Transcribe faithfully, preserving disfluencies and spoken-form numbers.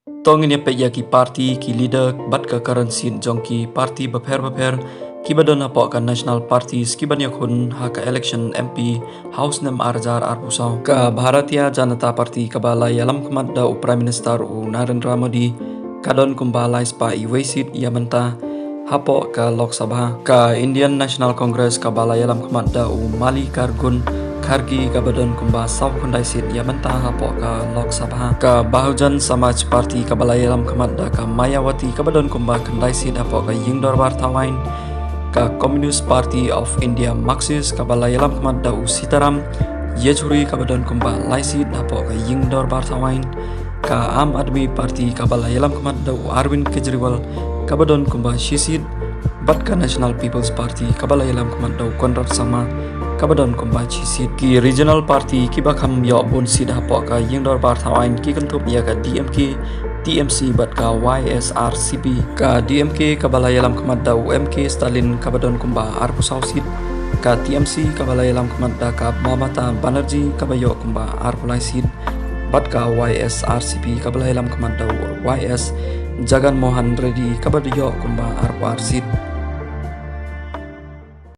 To ngin ïa peit ïa ki party, ki leader bad ka current seat jong ki party bapher bapher kiba don hapoh ka national parties kiban ïakhun ha ka election M P ha u snem ar hajar arphew saw. Ka Bharatiya Janata Party kaba la ïalam khmat da u Prime Minister u Narendra Modi ka don kumba lai spah iwei seat ïa bynta hapoh ka Lok Sabha. Ka Indian National Congress kaba la ïalam khmat da u Mallikarjun Kharge kaba don kumba saw khyndai seat ïa bynta hapoh ka Lok Sabha. Ka Bahujan Samaj Party kaba la ïalam khmat da ka Mayawati kaba don kumba khyndai seat hapoh ka Ïing Dorbar Thawain. Ka Communist Party of India, Marxist, kaba la ïalam khmat da u Sitaram Yechury kaba don kumba lai seat hapoh ka Ïing Dorbar Thawain. Ka Aam Aadmi Party kaba la ïalam khmat da u Arvind Kejriwal kaba don kumba shi seat. Bad ka National People's Party kaba la ïalam khmat da u Conrad Sangma kaba don kumba shi seat. Ki regional party kiba kham ïoh bun seat hapoh ka Ïing Dorbar Thawain ki kynthup ïa ka D M K, T M C bad ka Y S R C P. Ka D M K kaba la ïalam khmat da u M K Stalin kaba don kumba arphew saw seat. Ka T M C kaba la ïalam khmat da ka Mamata Banerjee kaba ïoh kumba arphew lai seat. Bad ka Y S R C P kaba la ïalam khmat da u Y S Jagan Mohan Reddy kaba ïoh kumba arphew ar seat.